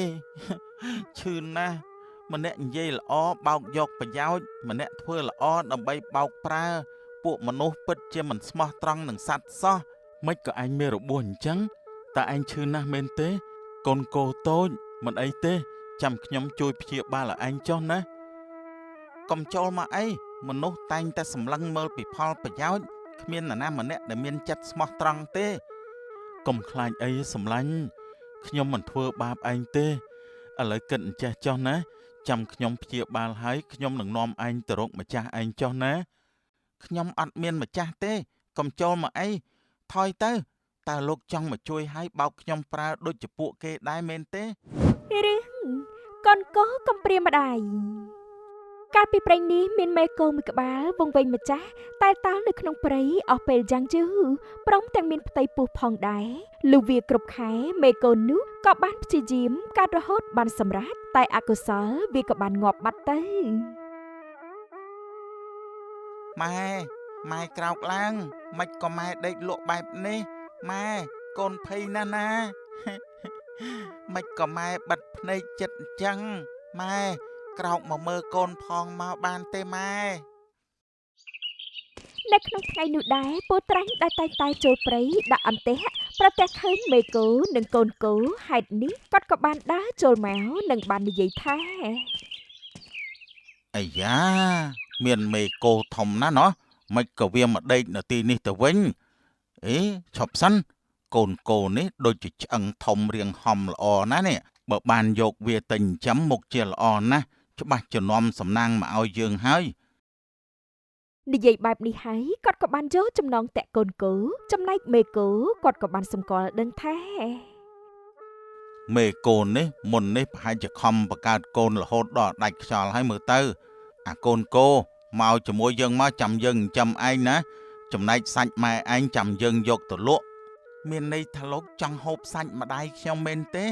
យឈឺណាស់ម្នាក់និយាយល្អបោកយកប្រយោជន៍ម្នាក់ធ្វើល្អដើម្បីបោកប្រើពួកមនុស្សពិតជាមិនស្មោះត្រង់នឹងសត្វសោះមិនក៏ឯងមានរបួសអញ្ចឹងតើឯងឈឺណាស់មែនទេកូនគោតូចមិនអីទេចាំខ្ញុំជួយព្យាបាលឲ្យឯងចុះណាកុំចូលមកអីមនុស្សតែងតែសម្លឹងមើលពីផលប្រយោជន៍គ្មាននរណាម្នាក់ដែលមានចិត្តស្មោះត្រង់ទេកុំខ្លាចអីសម្លាញ់ខ្ញុំមិនធ្វើបាបឯងទេឥឡូវគិតអញ្ចេះចុះណាចាំខ្ញុំព្យាបាលហើយខ្ញុំនឹងនាំឯងទៅរកម្ចាស់ឯងចុះណាខ្ញុំអត់មានម្ចាស់ទេកុំចូលមកអីថយទៅតើលោកចង់មកជួយឲ្យបោកខ្ញុំប្រើដូចជាពួកគេដែរមែនទេរឿងកូនកោកំព្រាម្ដាយកាលពីព្រេងនេះមានមេគោមួយក្បាលវង្វេងម្ចាស់តែតាល់នៅក្នុងព្រៃអស់ពេលយ៉ាងយូរព្រមទាំងមានផ្ទៃពោះផងដែរលុះវាគ្រប់ខែមេគោនោះក៏បានព្យាយាមកាត់រហូតបានសម្រេចតែអកុសលវាក៏បានងាប់បាត់ទៅម៉ែម៉ែក្រោកឡើងមិនក៏ម៉ែដេកលក់បែបនេះម៉ែកូនភ័យណាស់ណាមិនក៏ម៉ែបិទភ្នែកចិត្តអញ្ចឹងម៉ែក្រោកមកមើលកូនផងមកបានទេម៉ែនៅក្នុងថ្ងៃនោះដែរពូត្រាញ់ដែលតែងតែចូលព្រៃដាក់អន្ទាក់ប្រទះឃើញមេគោនិងកូនគោហេតុនេះគាត់ក៏បានដើរចូលមកនិងបាននិយាយថាអាយ៉ាមានមេគោធំណាស់ណោះមិនក៏វាមកដេកនៅទីនេះទៅវិញអេឈប់សិនកូនគោនេះដូចជាឆ្អឹងធំរាងហំល្អណាស់នេះបើបានយកវាទៅចិញ្ចឹមមុខជាល្អណាស់ច្បាស់ជំនំសំណាងមកឲ្យយើងហើយនិយាយបែបនេះហើយគាត់ក៏បានយកចំណងតាក់កូនគោចំណែកមេគោគាត់ក៏បានសម្គាល់ដឹងថាមេគោនេះមុននេះប្រហែលជាខំបង្កើតកូនរហូតដល់ដាច់ខ្យល់ហើយមើលទៅអាកូនគោមកជាមួយយើងមកចាំយើងចិញ្ចឹមឯងណាចំណែកសាច់ម៉ែឯងចាំយើងយកទៅលក់មានន័យថាលោកចង់ហូបសាច់ម្ដាយខ្ញុំមែនទេ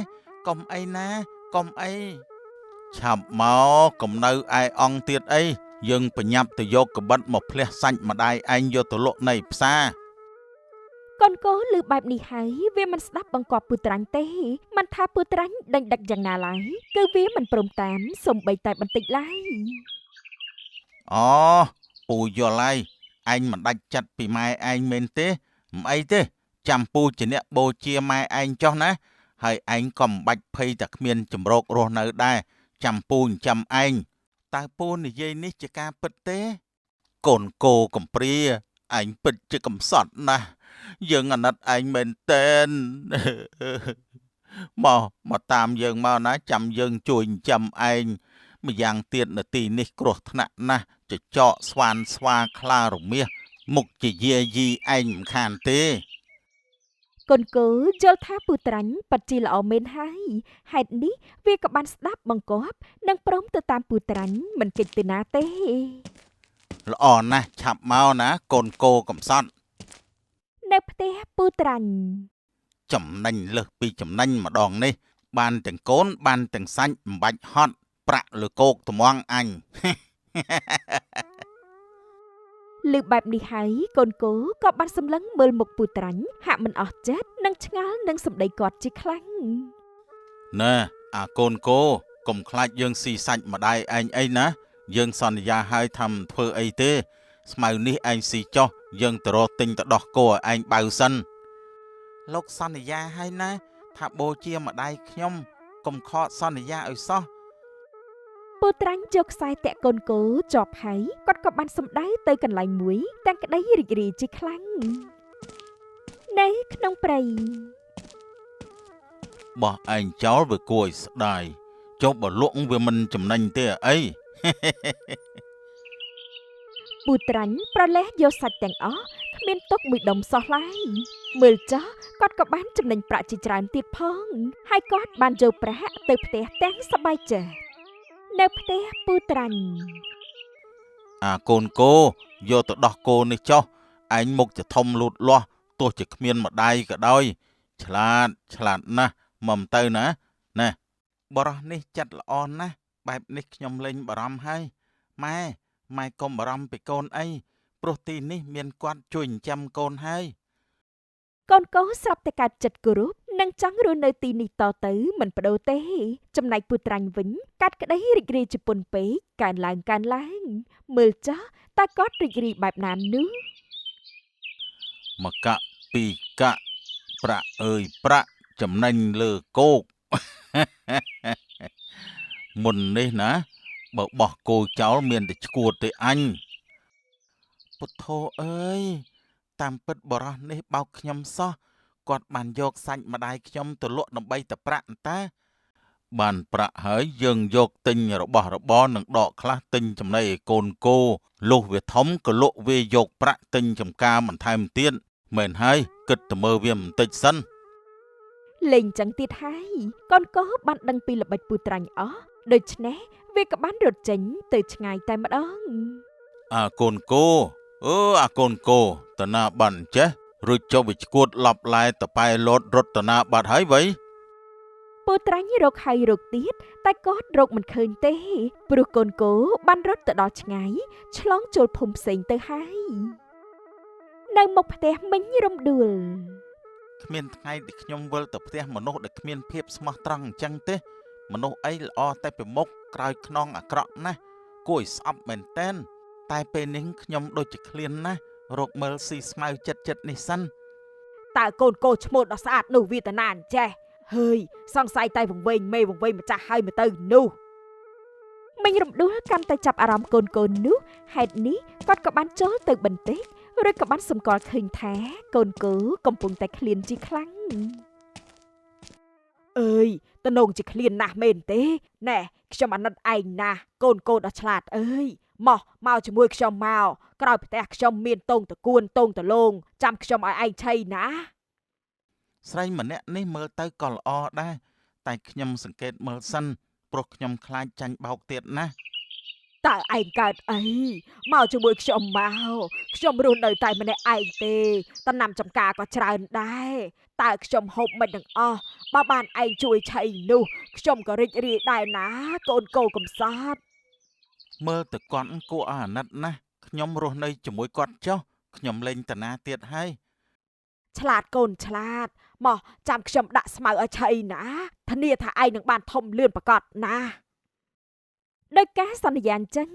កុំអីណាកុំអីឆាប់មកកុំនៅឯអង្គទៀតអីយើងប្រញាប់ទៅយកកបិតមកភ្លះសាច់ម្ដាយឯងយកទៅលក់នៅផ្សារកូនកូលឺបែបនេះហើយវាមិនស្ដាប់បង្គាប់ពូត្រាញ់ទេមិនថាពូត្រាញ់ដេញដឹកយ៉ាងណាឡើយគឺវាមិនព្រមតាមសូម្បីតែបន្តិចឡើយអូពូយល់ហើយឯងមិនដាច់ចិត្តពីម៉ែឯងមែនទេមិនអីទេចាំពូជាអ្នកបូជាម៉ែឯងចុះណាហើយឯងក៏មិនបាច់ភ័យតែគ្មានជំរករស់នៅដែរចាំពូចិញ្ចឹមឯងតើពូនិយាយនេះជាការពិតទេកូនគោកំព្រាឯងពិតជាកំសត់ណាស់យើងអាណិតឯងមែនទែនមកតាមយើងមកណាចាំយើងជួយចិញ្ចឹមឯងម្យ៉ាងទៀតនៅទីនេះគ្រោះថ្នាក់ណាស់ចចកស្វានស្វាខ្លារមាសមុខជាយាយីឯងមិនខានទេកូនគោយល់ថាពូត្រាញ់ពិតជាល្អមែនហើយហេតុនេះវាក៏បានស្ដាប់បង្គាប់និងព្រមទៅតាមពូត្រាញ់មិនគេចទៅណាទេល្អណាស់ឆាប់មកណាកូនគោកំសត់នៅផ្ទះពូត្រាញ់ចំណេញលើសពីចំណេញម្ដងនេះបានទាំងកូនបានទាំងសាច់មិនបាច់ហត់ប្រាក់លើគោកត្មងអញលើបែបនេះហើយកូនគោក៏បានសម្លឹងមើលមុខពូត្រាញ់ហាក់មិនអស់ចិត្តនិងឆ្ងល់នឹងសម្ដីគាត់ជាខ្លាំងណែអាកូនគោកុំខ្លាចយើងស៊ីសាច់ម្ដាយឯងអីណាយើងសន្យាហើយថាមិនធ្វើអីទេស្មៅនេះឯងស៊ីចុះយើងទៅរកទិញទៅដោះគោឲ្យឯងបៅសិនលោកសន្យាហើយណាថាបូជាម្ដាយខ្ញុំកុំខកសន្យាឲ្យសោះពូត្រាញ់យកខ្សែតាក់កូនគោជាប់ហើយគាត់ក៏បានសម្ដៅទៅកន្លែងមួយទាំងក្តីរីករាយជាខ្លាំងនៅក្នុងព្រៃបោះឯងចោលវាគួរឲ្យស្ដាយចុះបើលក់វាមិនចំណេញទេអីពូត្រាញ់ប្រលេះយកសាច់ទាំងអស់គ្មានទុកមួយដុំសោះឡើយមើលចោះគាត់ក៏បានចំណេញប្រាក់ជាច្រើនទៀតផងហើយគាត់បានយកប្រាក់ទៅផ្ទះទាំងសប្បាយចិត្តនៅផ្ទះពូត្រាញ់អាកូនគោយកទៅដោះគោនេះចុះឯងមុខជាធំលូតលាស់ទោះជាគ្មានម្ដាយក៏ដោយឆ្លាតឆ្លាតណាស់មកទៅណាណែបរោះនេះចិត្តល្អណាស់បែបនេះខ្ញុំលែងបារម្ភហើយម៉ែកុំបារម្ភពីកូនអីព្រោះទីនេះមានគាត់ជួយចិញ្ចឹមកូនហើយកូនកូនស្រាប់តែកើតចិត្តគោរព និងចង់រស់នៅទីនេះតទៅមិនប្ដូរទេ ចំណែកពូត្រាញ់វិញកាត់ក្តីរីករាយជាពន់ពេកកើនឡើងកើនឡើងមើលចុះតើគាត់រីករាយបែបណានោះ មកកាក់ពីរកាក់ប្រាក់អើយប្រាក់ចំណេញលើគោក មុននេះណាបើបោះគោចោលមានតែឈួតទេអញពុទ្ធោអើយតាមពិតបរោះនេះបោកខ្ញុំសោះគាត់បានយកសាច់ម្ដាយខ្ញុំទៅលក់ដើម្បីតែប្រាក់តាបានប្រាក់ហើយយើងយកទិញរបស់របរនិងដកខ្លះទិញចំណីឲ្យកូនគោលុះវាធំក៏លក់វាយកប្រាក់ទិញចំការបន្ថែមទៀតមែនហើយគិតទៅមើលវាបន្តិចសិន លេងចឹងទៀតហើយកូនកោបានដឹងពីល្បិចពូត្រាញ់អស់ដូច្នេះវាក៏បានរត់ចេញទៅឆ្ងាយតែម្ដង អាកូនគោអឺអាកូនគោតណាបានចេះរួចចុះវាឈួតឡប់ឡែតប៉ែលោតរត់តណាបាត់ហើយវៃ ពូត្រាញ់រកហើយរកទៀតតែគាត់រកមិនឃើញទេព្រោះកូនគោបានរត់ទៅដល់ឆ្ងាយឆ្លងចូលភូមិផ្សេងទៅហើយនៅមុខផ្ទះមិញរំដួល គ្មានថ្ងៃដែលខ្ញុំវិលទៅផ្ទះមនុស្សដែលគ្មានភាពស្មោះត្រង់អញ្ចឹងទេមនុស្សអីល្អតែពីមុខក្រោយខ្នងអាក្រក់ណាស់គួរឲ្យស្អប់មែនតែនតែពេលនេះខ្ញុំដូចជាឃ្លានណាស់រកមើលស៊ីស្មៅចិត្តចិត្តនេះសិន តើកូនគោឈ្មោលដ៏ស្អាតនោះវាតាណាអញ្ចេះហើយសង្ស័យតែវង្វេងមេវង្វេងម្ចាស់ហើយមកទៅនោះ មិញរំដួលកាន់តែចាប់អារម្មណ៍កូនកូននោះហេតុនេះគាត់ក៏បានចូលទៅបន្តិចឬក៏បានសម្គាល់ឃើញថាកូនគោកំពុងតែឃ្លានជាខ្លាំង អើយតនងជាឃ្លានណាស់មែនទេណែខ្ញុំអាណិតឯងណាស់កូនគោដ៏ឆ្លាតអើយមកមកជាមួយខ្ញុំមកក្រោយផ្ទះខ្ញុំមានតងតកួនតងតលងចាំខ្ញុំឲ្យឯងឆីណា ស្រីម្នាក់នេះមើលទៅក៏ល្អដែរតែខ្ញុំសង្កេតមើលសិនព្រោះខ្ញុំខ្លាចចាញ់បោកទៀតណាស់ តើឯងកើតអីមកជាមួយខ្ញុំមកខ្ញុំរស់នៅតែម្នាក់ឯងទេតំណាំចំការក៏ច្រើនដែរតើខ្ញុំហូបមិនទាំងអស់បើបានឯងជួយឆីនោះខ្ញុំក៏រីករាយដែរណាកូនគោកំសត់ មើលទៅគាត់គួរឲ្យអាណិតណាស់ខ្ញុំរស់នៅជាមួយគាត់ចុះខ្ញុំលេងតាណាទៀតហើយ ឆ្លាតកូនឆ្លាតមកចាំខ្ញុំដាក់ស្មៅឲ្យឆីណាធានាថាឯងនឹងបានធំលឿនប្រកបណា ដោយការសន្យាអញ្ចឹង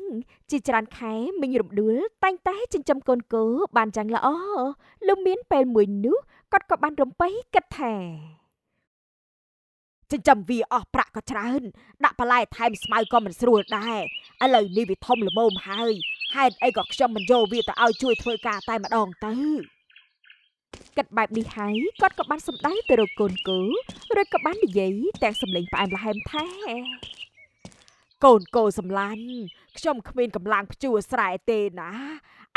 ជាច្រើនខែមីងរំដួលតែងតែចិញ្ចឹមកូនគោបានយ៉ាងល្អលុះមានពេលមួយនោះគាត់ក៏បានរំពៃគិតថា ចិញ្ចឹមវាអស់ប្រាក់ក៏ច្រើនដាក់បន្លែថែមស្មៅក៏មិនស្រួលដែរឥឡូវនេះវាធំល្មមហើយហេតុអីក៏ខ្ញុំមិនយកវាទៅឲ្យជួយធ្វើការតែម្ដងទៅ គិតបែបនេះហើយគាត់ក៏បានសម្ដៅទៅរកកូនគោឬក៏បាននិយាយទាំងសម្លេងផ្អែមល្ហែមថា កូនគោសម្លាញ់ខ្ញុំគ្មានកម្លាំងភ្ជួរស្រែទេណា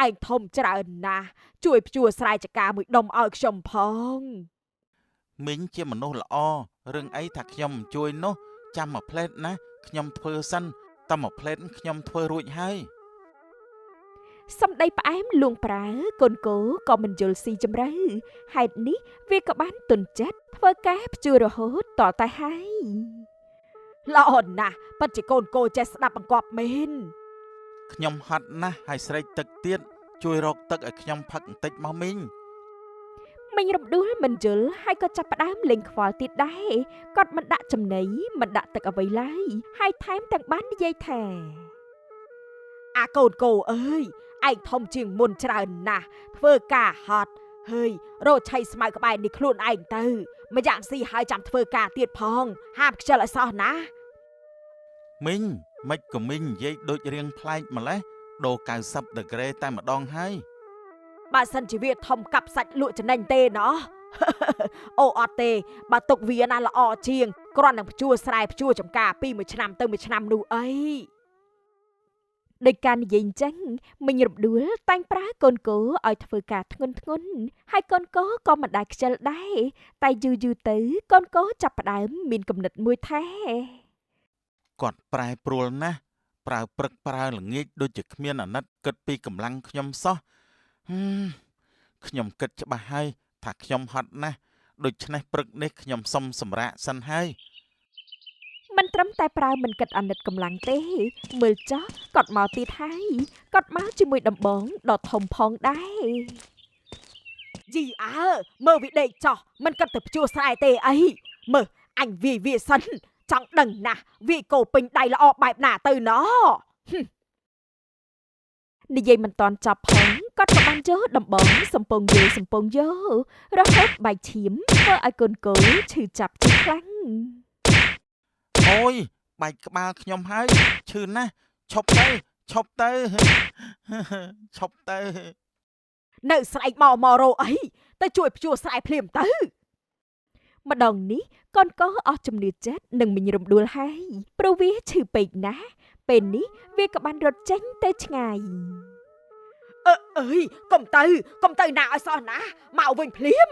ឯងធំច្រើនណាស់ជួយភ្ជួរស្រែចកាមួយដុំឲ្យខ្ញុំផង មីងជាមនុស្សល្អរឿងអីថាខ្ញុំមិនជួយនោះចាំមួយផ្លេតណាខ្ញុំធ្វើសិនតែមួយផ្លេតខ្ញុំធ្វើរួចហើយ សម្ដីផ្អែមលួងប្រើកូនគោក៏មិនយល់ស៊ីជម្រៅហេតុនេះវាក៏បានទុនចិត្តធ្វើការភ្ជួររហូតតតែហើយ ល្អណាស់ពិតជាកូនគោចេះស្ដាប់បង្គាប់មែន ខ្ញុំហត់ណាស់ហើយស្រេកទឹកទៀតជួយរកទឹកឲ្យខ្ញុំផឹកបន្តិចមកមីង មីងរំដួលមិនយល់ហើយក៏ចាប់ផ្ដើមលេងខ្វល់ទៀតដែរគាត់មិនដាក់ចំណីមិនដាក់ទឹកអ្វីឡើយហើយថែមទាំងបាននិយាយថា អាកូនគោអើយឯងធំជាងមុនច្រើនណាស់ធ្វើការហត់ហើយរកឆៃស្មៅក្បែរនេះខ្លួនឯងទៅម្យ៉ាងស៊ីហើយចាំធ្វើការទៀតផងហាមខ្ជិលឲ្យសោះណា មីងមិនក៏មីងនិយាយដូចរៀងប្លែកម្លេះដូរ90ដឺក្រេតែម្ដងហើយ បើសិនជាវាធំកាប់សាច់លក់ចំណេញទេណោះ អូអត់ទេបើទុកវាណាល្អជាងគ្រាន់នឹងភ្ជួរស្រែភ្ជួរចំការពីមួយឆ្នាំទៅមួយឆ្នាំនោះអី ដោយការនិយាយអញ្ចឹងមីងរំដួលតែងប្រើកូនគោឲ្យធ្វើការធ្ងន់ធ្ងរហើយកូនគោក៏មិនដែលខ្ជិលដែរតែយូរៗទៅកូនគោចាប់ផ្ដើមមានគំនិតមួយថា គាត់ប្រែប្រួលណាស់ប្រើព្រឹកប្រើល្ងាចដូចជាគ្មានអាណិតគិតពីកម្លាំងខ្ញុំសោះហឹមខ្ញុំគិតច្បាស់ហើយថាខ្ញុំហត់ណាស់ដូច្នេះព្រឹកនេះខ្ញុំសុំសម្រាកសិនហើយ មិនត្រឹមតែប្រើមិនគិតអាណិតកម្លាំងទេមើលចោះគាត់មកទៀតហើយគាត់មកជាមួយដំបងដ៏ធំផងដែរ យីអើមើលវាដេកចោះមិនគិតទៅភ្ជួរស្រែទេអីមើលអញវាយវាសិនចង់ដឹងណាស់វាយគោពេញដៃល្អបែបណាទៅណ និយាយមិនតាន់ចប់ផងគាត់ក៏បានយកដំបងសំពងយោសំពងយោរហូតបែកឈាមធ្វើឲ្យកូនគោឈឺចាប់ជាខ្លាំង អូយបែកក្បាលខ្ញុំហើយឈឺណាស់ឈប់ទៅឈប់ទៅ ឈប់ទៅ នៅស្រែកមកមករោអីទៅជួយភ្ជួរស្រែភ្លាមទៅ ម្ដងនេះកូនកោអស់ជំនឿចិត្តនឹងមីងរំដួលហើយព្រោះវាឈឺពេកណាស់ពេលនេះវាក៏បានរត់ចេញទៅឆ្ងាយ អើអើយកុំទៅកុំទៅណាឲ្យសោះណាមកវិញភ្លាម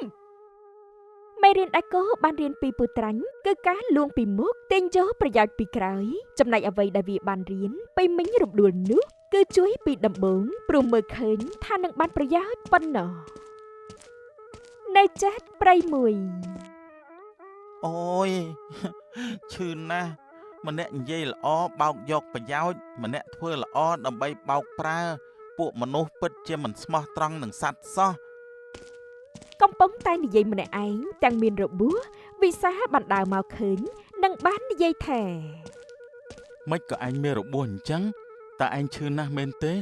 មេរៀនដែលគោបានរៀនពីពូត្រាញ់គឺការលួងពីមុខទាញយកប្រយោជន៍ពីក្រោយចំណែកអ្វីដែលវាបានរៀនពីមីងរំដួលនោះគឺជួយពីដំបូងព្រោះមើលឃើញថានឹងបានប្រយោជន៍ប៉ុណ្ណោះនៅចិត្តព្រៃមួយ អូយ ឈឺណាស់ម្នាក់និយាយល្អបោកយកប្រយោជន៍ម្នាក់ធ្វើល្អដើម្បីបោកប្រើពួកមនុស្សពិតជាមិនស្មោះត្រង់នឹងសត្វសោះ កំពុងតែនិយាយម្នាក់ឯងទាំងមានរបួសវិសាលបានដើរមកឃើញនិងបាននិយាយថា ម៉េចក៏ឯងមានរបួសអញ្ចឹងតើឯងឈឺណាស់មែនទេ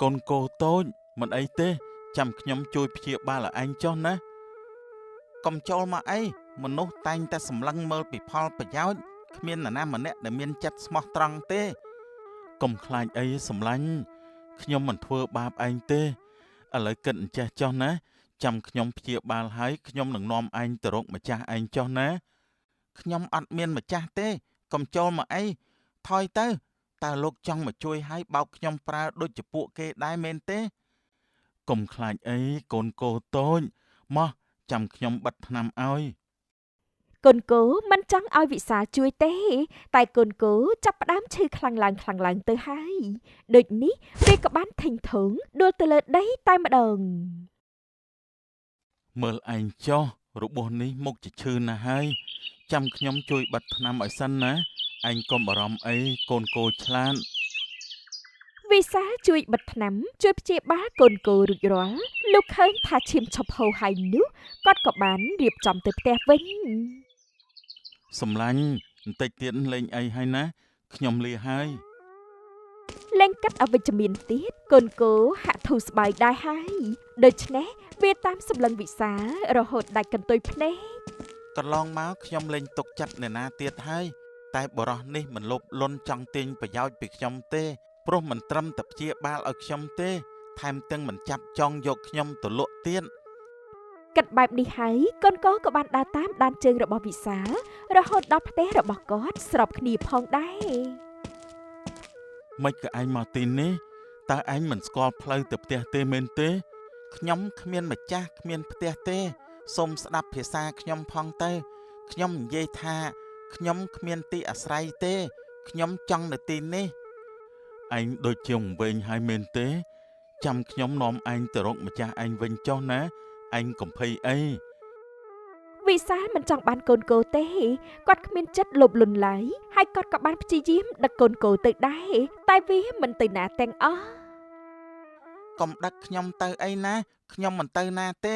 កូនគោតូចមិនអីទេចាំខ្ញុំជួយព្យាបាលឲ្យឯងចុះណាកុំចូលមកអីមនុស្សតែងតែសម្លឹងមើលពីផលប្រយោជន៍គ្មាននរណាម្នាក់ដែលមានចិត្តស្មោះត្រង់ទេកុំខ្លាចអីសម្លាញ់ខ្ញុំមិនធ្វើបាបឯងទេឥឡូវគិតអញ្ចេះចុះណាចាំខ្ញុំព្យាបាលហើយខ្ញុំនឹងនាំឯងទៅរកម្ចាស់ឯងចុះណាខ្ញុំអត់មានម្ចាស់ទេកុំចូលមកអីថយទៅតើលោកចង់មកជួយឲ្យបោកខ្ញុំប្រើដូចជាពួកគេដែរមែនទេកុំខ្លាចអីកូនគោតូចមកចាំខ្ញុំបិទថ្នាំឲ្យក ូនគោមិនចង់ឲ្យវិសាលជួយទេ តែកូនគោចាប់ផ្ដើមឈឺខ្លាំងឡើងខ្លាំងឡើងទៅហើយដូចនេះវាក៏បានធិញធងដួលទៅលើដីតែម្ដង មើលឯងចុះរបួសនេះមុខជាឈឺណាស់ហើយចាំខ្ញុំជួយបិទថ្នាំឲ្យសិនណាឯងកុំបារម្ភអីកូនគោឆ្លាត វិសាលជួយបិទថ្នាំជួយព្យាបាលកូនគោរួចរាល់លោកឃើញថាឈាមឈប់ហូរហើយនោះគាត់ក៏បានរៀបចំទៅផ្ទះវិញ សម្លាញ់បន្តិចទៀតលេងអីហើយណាខ្ញុំលាហើយ លែងគិតអវិជ្ជមានទៀតកូនគោហាក់ធូរស្បើយដែរហើយដូច្នេះវាតាមសម្លឹងវិសាលរហូតដាច់កន្ទុយភ្នែក កន្លងមកខ្ញុំលេងទុកចិត្តអ្នកណាទៀតហើយតែបរោះនេះមិនលោភលន់ចង់ទាញប្រយោជន៍ពីខ្ញុំទេព្រោះមិនត្រឹមតែព្យាបាលឲ្យខ្ញុំទេថែមទាំងមិនចាប់ចងយកខ្ញុំទៅលក់ទៀត គិតបែបនេះហើយកូនកោក៏បានដើរតាមដានជើងរបស់វិសាលរហូតដល់ផ្ទះរបស់គាត់ស្របគ្នាផងដែរ ម៉េចក៏ឯងមកទីនេះតើឯងមិនស្គាល់ផ្លូវទៅផ្ទះទេមែនទេខ្ញុំគ្មានម្ចាស់គ្មានផ្ទះទេសូមស្ដាប់ភាសាខ្ញុំផងទៅខ្ញុំនិយាយថាខ្ញុំគ្មានទីអាស្រ័យទេខ្ញុំចង់នៅទីនេះឯងដូចជាវង្វេងហើយមែនទេចាំខ្ញុំនាំឯងទៅរកម្ចាស់ឯងវិញចុះណាឯងកុំភ័យអី វិសាលមិនចង់បានកូនគោទេគាត់គ្មានចិត្តលោភលន់ឡើយហើយគាត់ក៏បានព្យាយាមដឹកកូនគោទៅដែរតែវាមិនទៅណាទាំងអស់ កុំដឹកខ្ញុំទៅអីណាខ្ញុំមិនទៅណាទេ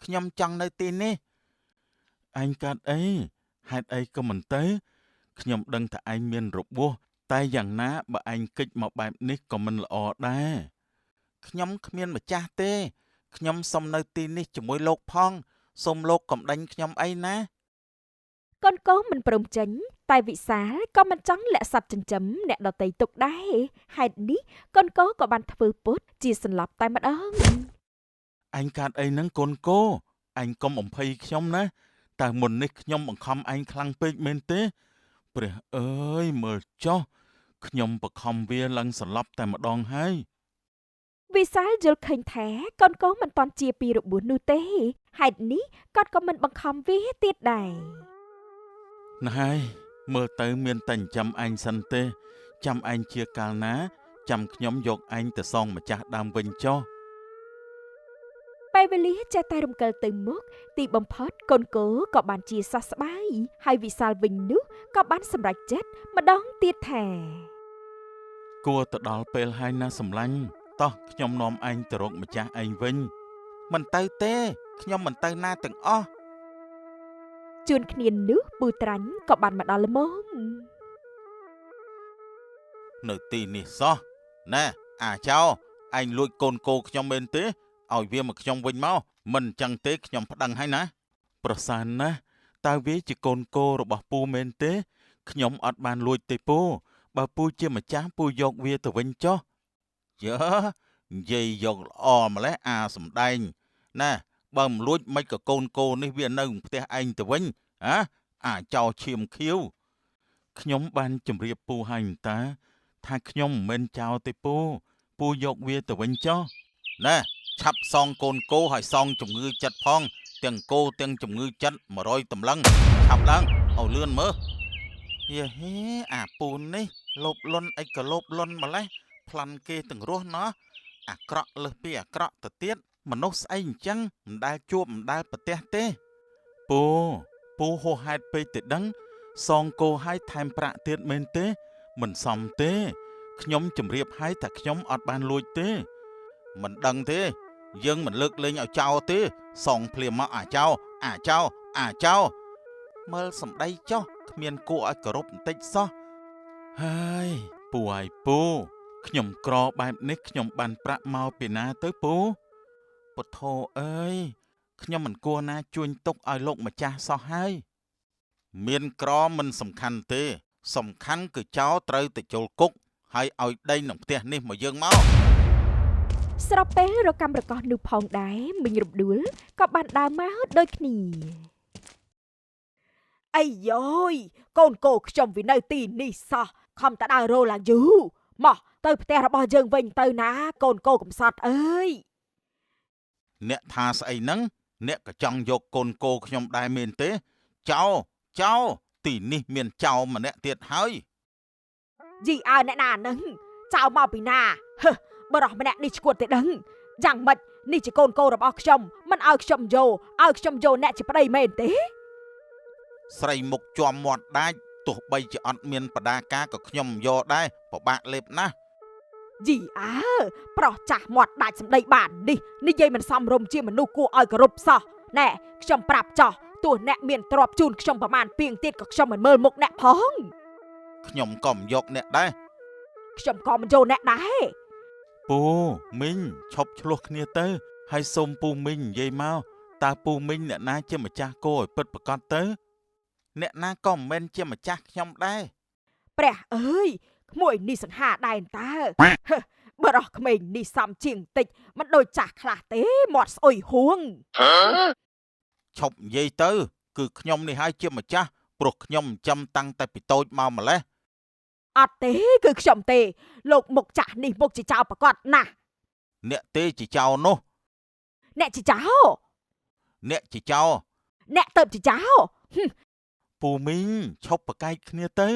ខ្ញុំចង់នៅទីនេះឯងកាត់អីហេតុអីក៏មិនទៅខ្ញុំដឹងថាឯងមានរបួសតែយ៉ាងណាបើឯងគេចមកបែបនេះក៏មិនល្អដែរខ្ញុំគ្មានម្ចាស់ទេខ្ញុំសុំនៅទីនេះជាមួយលោកផងសូមលោកកុំដេញខ្ញុំអីណា កូនកោមិនព្រមចេញតែវិសាលក៏មិនចង់លាក់សត្វចិញ្ចឹមអ្នកដទៃទុកដែរហេតុនេះកូនកោក៏បានធ្វើពុតជាសន្លប់តែម្ដង ឯងកាត់អីហ្នឹងកូនគោឯងកុំបំភ័យខ្ញុំណាតើមុននេះខ្ញុំបង្ខំឯងខ្លាំងពេកមែនទេព្រះអើយមើលចុះខ្ញុំបង្ខំវាឡើងសន្លប់តែម្ដងហើយ វិសាលយល់ឃើញថាកូនកោមិនទាន់ជាពីរបួសនោះទេហេតុនេះគាត់ក៏មិនបង្ខំវាទៀតដែរ ណែមើលទៅមានតែចិញ្ចឹមឯងសិនទេចាំឯងជាកាលណាចាំខ្ញុំយកឯងទៅសងម្ចាស់ដើមវិញចុះ ពេលវេលាចេះតែរំកិលទៅមុខទីបំផុតកូនគោក៏បានជាសះស្បើយហើយវិសាលវិញនោះក៏បានសម្រេចចិត្តម្ដងទៀតថា គួរទៅដល់ពេលហើយណាសម្លាញ់តោះខ្ញុំនាំឯងទៅរកម្ចាស់ឯងវិញ មិនទៅទេខ្ញុំមិនទៅណាទាំងអស់ ជួនគ្នានោះពូត្រាញ់ក៏បានមកដល់ល្មម នៅទីនេះសោះណែអាចោឯងលួចកូនគោខ្ញុំមែនទេឲ្យវាមកខ្ញុំវិញមកមិនអញ្ចឹងទេខ្ញុំប្តឹងហើយណាប្រសើរណាស់តើវាជាកូនគោរបស់ពូមែនទេខ្ញុំអត់បានលួចទេពូបើពូជាម្ចាស់ពូយកវាទៅវិញចុះយើនិយាយយកល្អម្លេះអាសំដែងណែបើមិនលួចមិនក៏កូនគោនេះវានៅផ្ទះឯងទៅវិញហ៎អាចោឈាមខៀវខ្ញុំបានជម្រាបពូហើយតាថាខ្ញុំមិនមែនចោលទេពូពូយកវាទៅវិញចុះណែឆាប់សងកូនគោហើយសងជំងឺចិត្តផងទាំងគោទាំងជំងឺចិត្ត100តម្លឹងឆាប់ឡើងឲ្យលឿនមើលយេហេអាពូនេះលោភលន់អីក៏លោភលន់ម្លេះប្លន់គេទាំងរស់ណោះអាក្រក់លើសពីអាក្រក់ទៅទៀតមនុស្សស្អីអញ្ចឹងមិនដែលជួបមិនដែលប្រទះទេពូពូហួសហេតុពេកទៅដឹងសងគោឲ្យថែមប្រាក់ទៀតមែនទេមិនសមទេខ្ញុំជម្រាបឲ្យតែខ្ញុំអត់បានលួចទេមិនដឹងទេយើងមិនលើកលែងឲ្យចោលទេសងភ្លាមមកអាចោអាចោអាចោមើលសម្ដីចុះគ្មានគួរឲ្យគោរពបន្តិចសោះហើយពូហើយពូខ្ញុំក្របែបនេះខ្ញុំបានប្រាក់មកពីណាទៅពូពុទ្ធោអើយខ្ញុំមិនគួរណាជួញទុកឲ្យលោកម្ចាស់សោះហើយមានក្រមិនសំខាន់ទេសំខាន់គឺចោលត្រូវទៅចូលគុកហើយឲ្យដីនឹងផ្ទះនេះមកយើងមក ស្របពេលរកម្មរកោសនោះផងដែរមីងរំដួលក៏បានដើរមកដូចគ្នា អីយ៉យកូនគោខ្ញុំវានៅទីនេះសោះខំតដើររោឡើងយូរមកទៅផ្ទះរបស់យើងវិញទៅណាកូនគោកំសត់អើយ អ្នកថាស្អីហ្នឹងអ្នកក៏ចង់យកកូនគោខ្ញុំដែរមែនទេចោលចោលទីនេះមានចោលម្នាក់ទៀតហើយ យីអើអ្នកណាហ្នឹងចៅមកពីណាហឺបរោះម្នាក់នេះឈួតទេដឹងយ៉ាងម៉េចនេះជាកូនគោរបស់ខ្ញុំមិនឲ្យខ្ញុំយកឲ្យខ្ញុំយកអ្នកជាប្តីមែនទេ ស្រីមុខជាំមាត់ដាច់ទោះបីជាអត់មានបដាការក៏ខ្ញុំយកដែរពិបាកលេបណាស់ យីអើប្រុសចាស់មាត់ដាច់សម្ដីបាននេះនិយាយមិនសមរម្យជាមនុស្សគួរឲ្យគោរពសោះណែខ្ញុំប្រាប់ចោះទោះអ្នកមានទ្រព្យជូនខ្ញុំប្រមាណពីងទៀតក៏ខ្ញុំមិនមើលមុខអ្នកផង ខ្ញុំក៏មិនយកអ្នកដែរ ខ្ញុំក៏មិនយកអ្នកដែរ ពូមីងឈប់ឆ្លោះគ្នាទៅហើយសូមពូមីងនិយាយមកតើពូមីងអ្នកណាជាម្ចាស់គោឲ្យពិតប្រាកដទៅអ្នកណាក៏មិនមែនជាម្ចាស់ខ្ញុំដែរ ព្រះអើយក្មួយនេះសង្ហាដែរតើហឺបរោះក្មេងនេះសំជាងតិចមិនដូចចាស់ខ្លះទេមាត់ស្អុយហួង ឈប់និយាយទៅគឺខ្ញុំនេះហើយជាម្ចាស់ព្រោះខ្ញុំចិញ្ចឹមតាំងតែពីតូចមកម្លេះ អត់ទេគឺខ្ញុំទេលោកមុខចាស់នេះមុខជាចៅប្រកាសណាស់ អ្នកទេជាចៅនោះ អ្នកជាចៅ អ្នកជាចៅ អ្នកទៅជាចៅ ពូមីងឈប់ប្រកែកគ្នាទៅ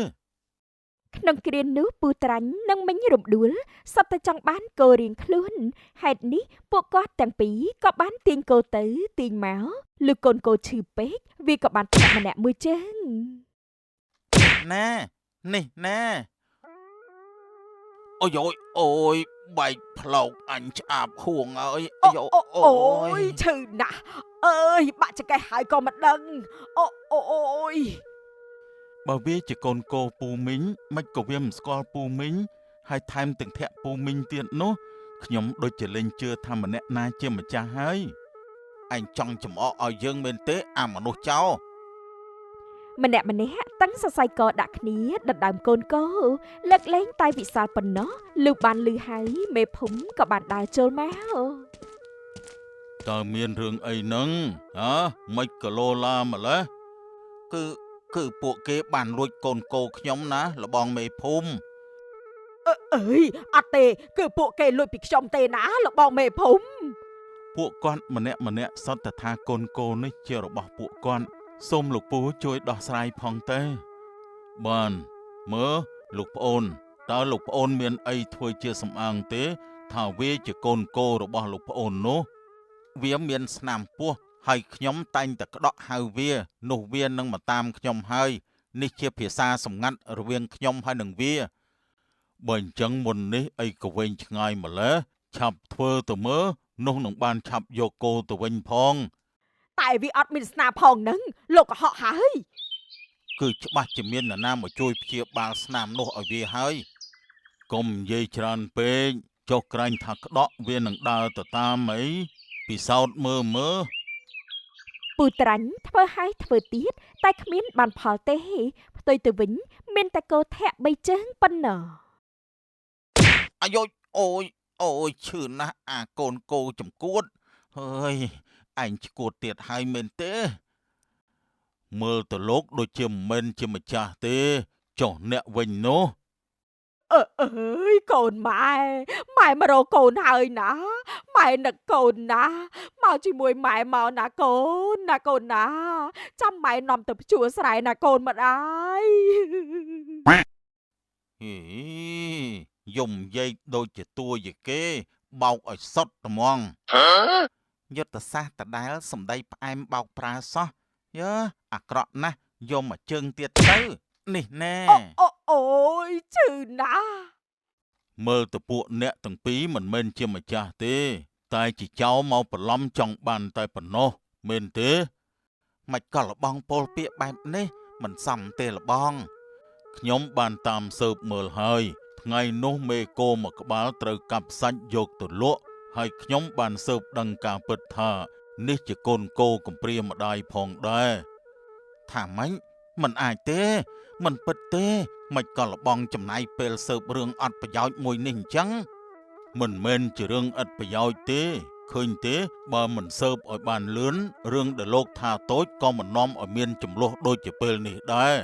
ក្នុងគ្រានោះពូត្រាញ់និងមីងរំដួលសុទ្ធតែចង់បានគោរៀងខ្លួនហេតុនេះពួកគាត់ទាំងពីរក៏បានទាញគោទៅទាញមកលុះកូនគោឈឺពេកវាក៏បានធាក់ម្នាក់មួយជើង ណែនេះណែអូយអូយអូយបែកផ្លោកអញឆ្អាបហួងអើយ អូ អាយ អូអូយឈឺណាស់អើយបាក់ចង្កេះហើយក៏មិនដឹងអូអូអូយ បើវាជាកូនគោពូមីងមិនក៏វាមិនស្គាល់ពូមីងហើយថែមទាំងធាក់ពូមីងទៀតនោះខ្ញុំដូចជាលែងជឿថាម្នាក់ណាជាម្ចាស់ហើយឯងចង់ចំអកឲ្យយើងមែនទេអាមនុស្សចោល ម្នាក់ម្នាក់តឹងសរសៃកដាក់គ្នាដណ្ដើមកូនគោលើកលែងតែវិសាលប៉ុណ្ណោះលុះបានលឺហើយមេភូមិក៏បានដើរចូលមក តើមានរឿងអីហ្នឹងហ៎មិនក៏លោឡាម្លេះគឺពួកគេបានលួចកូនគោខ្ញុំណាលបងមេភូមិ អើអើយអត់ទេគឺពួកគេលួចពីខ្ញុំទេណាលោកបងមេភូមិ ពួកគាត់ម្នាក់ម្នាក់សុទ្ធតែថាកូនគោនេះជារបស់ពួកគាត់សូមលោកពូជួយដោះស្រាយផងទេបានមើលលោកប្អូនតើលោកប្អូនមានអីធ្វើជាសំអាងទេ ថាវាជាកូនគោរបស់លោកប្អូននោះវាមានស្នាមពោះហើយខ្ញុំតែងតែក្តក់ហៅវានោះវានឹងមកតាមខ្ញុំហើយនេះជាភាសាសម្ងាត់រវាងខ្ញុំហើយនឹងវាបើអញ្ចឹងមុននេះអីក៏វែងឆ្ងាយម្លេះឆាប់ធ្វើទៅមើល នោះនឹងបានឆាប់យកគោទៅវិញផង តែវាអត់មានស្នាមផងនឹងលោកកុហកហើយ គឺច្បាស់ជាមាននរណាមកជួយព្យាបាលស្នាមនោះឲ្យវាហើយកុំនិយាយច្រើនពេកចុះក្រែងថាក្តក់វានឹងដើរទៅតាមអីពិសោធន៍មើលមើល ពូត្រាញ់ធ្វើហើយធ្វើទៀតតែគ្មានបានផលទេផ្ទុយទៅវិញមានតែគោធាក់បីជើងប៉ុណ្ណោះ អាយុអូយអូយឈឺណាស់អាកូនគោចំគួតហើយឯងឈួតទៀតហើយមែនទេមើលទៅលោកដូចជាមិនមែនជាម្ចាស់ទេចុះអ្នកវិញនោះ អើអើយកូនម៉ែម៉ែមករកកូនហើយណាម៉ែនឹកកូនណាមកជាមួយម៉ែមកណាកូនណាកូនណាចាំម៉ែនាំទៅភ្ជួរស្រែណាកូនម្ដាយ ហីយំយាយដូចជាតួយគេបោកឲ្យសុតត្មងយុទ្ធសាស្ត្រដដែលសម្ដីផ្អែមបោកប្រើសោះយើអាក្រក់ណាស់យកមកជើងទៀតទៅនេះណែ អូអូអូយឈឺណាស់ មើលទៅពួកអ្នកទាំងពីរមិនមែនជាម្ចាស់ទេ តែជាចៅមកបន្លំចង់បានតែប៉ុណ្ណោះមែនទេមិនក៏លបងពោលពាក្យបែបនេះមិនសមទេលបងខ្ញុំបានតាមស៊ើបមើលហើយថ្ងៃនោះមេគោមួយក្បាលត្រូវកាប់សាច់យកទៅលក់ហើយខ្ញុំបានស៊ើបដឹងការពិតថានេះជាកូនគោកំព្រាម្ដាយផងដែរថាម៉េចមិនអាចទេ មិនពិតទេមិនក៏លបងចំណាយពេលស៊ើបរឿងអត់ប្រយោជន៍មួយនេះអញ្ចឹងមិនមែនជារឿងឥតប្រយោជន៍ទេឃើញទេបើមិនស៊ើបឲ្យបានលឿនរឿងដែលលោកថាតូចក៏មិននាំឲ្យមានចំនួនដូចជាពេលនេះដែរ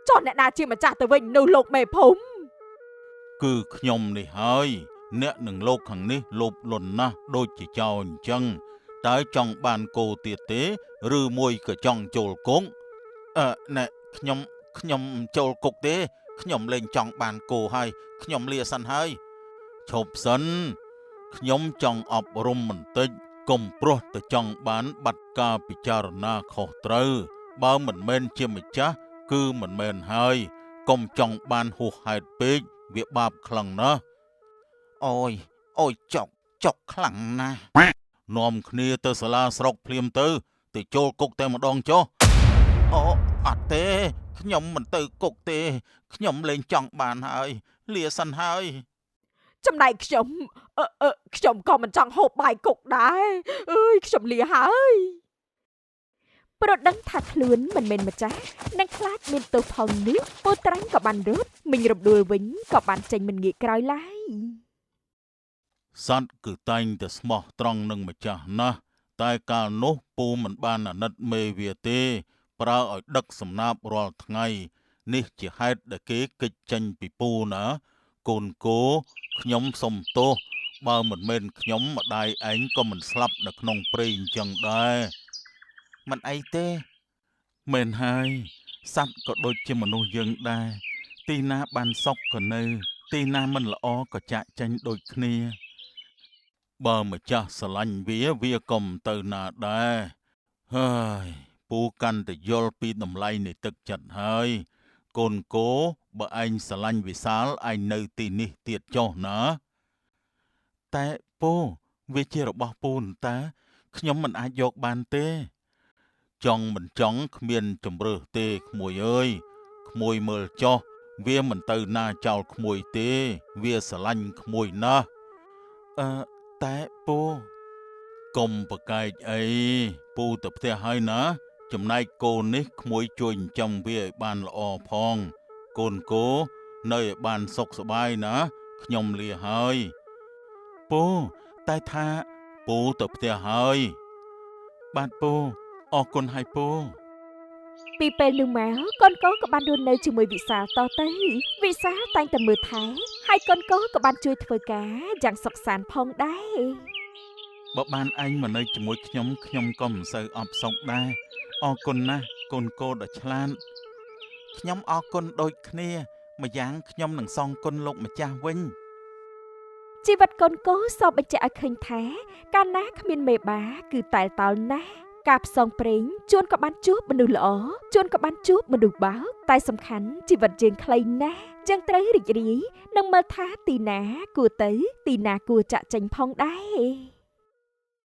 ចុះអ្នកណាជាម្ចាស់ទៅវិញនោះលោកមេភូមិ គឺខ្ញុំនេះហើយអ្នកនឹងលោកខាងនេះលោភលន់ណាស់ដូចជាចោរអញ្ចឹងតើចង់បានគោទៀតទេឬមួយក៏ចង់ចូលគុកអឺណែខ្ញុំខ្ញុំមិនចូលគុកទេខ្ញុំលែងចង់បានគោហើយខ្ញុំលាសិនហើយឈប់សិនខ្ញុំចង់អប់រំបន្តិចកុំព្រោះតែចង់បានបាត់ការពិចារណាខុសត្រូវបើមិនមែនជាម្ចាស់គឺមិនមែនហើយកុំចង់បានហួសហេតុពេកវាបាបខ្លាំងណាស់អូយអូយចុកចុកខ្លាំងណាស់នាំគ្នាទៅសាលាស្រុកភ្លាមទៅទៅចូលគុកតែម្ដងចុះអូអត់ទេខ្ញុំមិនទៅគុកទេខ្ញុំលែងចង់បានហើយលាសិនហើយ ចំណែកខ្ញុំអឺអឺខ្ញុំក៏មិនចង់ហូបបាយគុកដែរអើយខ្ញុំលាហើយ ព្រោះដឹងថាខ្លួនមិនមែនម្ចាស់និងខ្លាចមានទោសផងនេះពូត្រាញ់ក៏បានរត់មីងរំដួលវិញក៏បានចេញមិនងាកក្រោយឡើយ សត្វគឺតែងតែស្មោះត្រង់នឹងម្ចាស់ណាស់តែកាលនោះពូមិនបានអាណិតមេវាទេប្រើឲ្យដឹកសំណាបរាល់ថ្ងៃនេះជាហេតុដែលគេគេចចេញពីពូណាកូនគោខ្ញុំសុំទោសបើមិនមែនខ្ញុំម្ដាយឯងក៏មិនស្លាប់នៅក្នុងព្រៃអញ្ចឹងដែរមិនអីទេមែនហើយសត្វក៏ដូចជាមនុស្សយើងដែរទីណាបានសុខក៏នៅ ទីណាមិនល្អក៏ចាកចេញដូចគ្នាបើម្ចាស់ស្រឡាញ់វាវាក៏មិនទៅណាដែរហើយពូកាន់តែយល់ពីតម្លៃនៃទឹកចិត្តហើយកូនគោបើឯងស្រឡាញ់វិសាលឯងនៅទីនេះទៀតចុះណាតែពូវាជារបស់ពូនតាខ្ញុំមិនអាចយកបានទេចង់មិនចង់គ្មានជំរើសទេក្មួយអើយក្មួយមើលចុះវាមិនទៅណាចោលក្មួយទេវាស្រឡាញ់ក្មួយណាស់អឺតែពូកុំប្រកែកអីពូទៅផ្ទះហើយណាចំណែកកូននេះក្មួយជួយចិញ្ចឹមវាឲ្យបានល្អផងកូនគោនៅឲ្យបានសុខសប្បាយណាខ្ញុំលាហើយពូតែថាពូទៅផ្ទះហើយបាទពូអរគុណហើយពូ ពីពេលនោះមកកូនកូនក៏បានរស់នៅជាមួយវិសាលតទៅវិសាលតែងតែមើលថែហើយកូនកូនក៏បានជួយធ្វើការយ៉ាងសុខសាន្តផងដែរ បើបានឯងមកនៅជាមួយខ្ញុំខ្ញុំក៏មិនសូវអផ្សុកដែរអរគុណណាស់កូនកូនដ៏ឆ្លាតខ្ញុំអរគុណដូចគ្នាម្យ៉ាងខ្ញុំនឹងសងគុណលោកម្ចាស់វិញ ជីវិតកូនកូនសបញ្ជាក់ឲ្យឃើញថាកាលណាគ្មានមេបាគឺតែលតោលណាស់ការផ្សងព្រេងជួនក៏បានជួបមនុស្សល្អជួនក៏បានជួបមនុស្សបោកតែសំខាន់ជីវិតយើងខ្លីណាស់យើងត្រូវរីករាយនិងមើលថាទីណាគួរទៅទីណាគួរចាក់ចេញផងដែរ។